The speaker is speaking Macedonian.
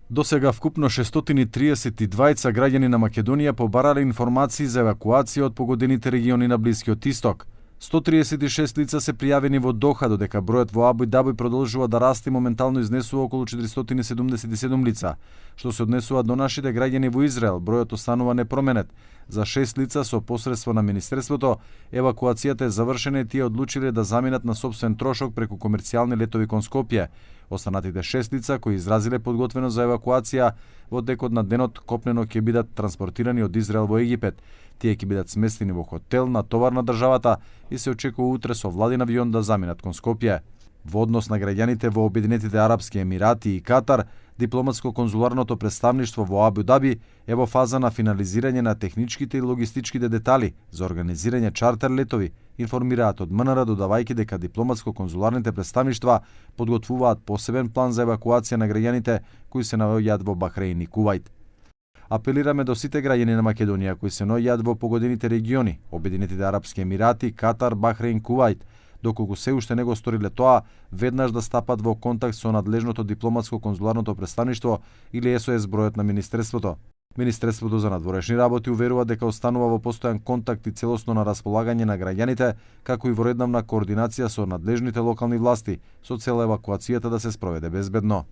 Досега вкупно 632 граѓани на Македонија побарале информации за евакуација од погодените региони на Блискиот Исток. 136 лица се пријавени во Доха, додека бројот во Абу Даби продолжува да расте и моментално изнесува околу 477 лица. Што се однесува до нашите граѓани во Израел, бројот останува непроменет. За 6 лица со посредство на Министерството, евакуацијата е завршена и тие одлучиле да заминат на сопствен трошок преку комерцијални летови кон Скопје. Останатите 6 лица кои изразиле подготвеност за евакуација во текот на денот копнено ќе бидат транспортирани од Израел во Египет. Тие ќе бидат сместени во хотел на товар на државата и се очекува утре со владин авион да заминат кон Скопје. Во однос на граѓаните во Обединетите Арапски Емирати и Катар, дипломатско-конзуларното представништво во Абу Даби е во фаза на финализирање на техничките и логистичките детали за организирање чартер летови, информираат од МНР, додавајќи дека дипломатско-конзуларните представништва подготвуваат посебен план за евакуација на граѓаните кои се наоѓаат во Бахреин и Кувајт. Апелираме до сите граѓани на Македонија кои се наоѓаат во погодените региони, Обединетите Арапски Емирати, Катар, Бахреин, Кувајт, доколку се уште не го сториле тоа, веднаш да стапат во контакт со надлежното дипломатско-конзуларното представништво или СОС бројот на Министерството. Министерството за надворешни работи уверува дека останува во постојан контакт и целосно на располагање на граѓаните, како и во редовна координација со надлежните локални власти, со цел евакуацијата да се спроведе безбедно.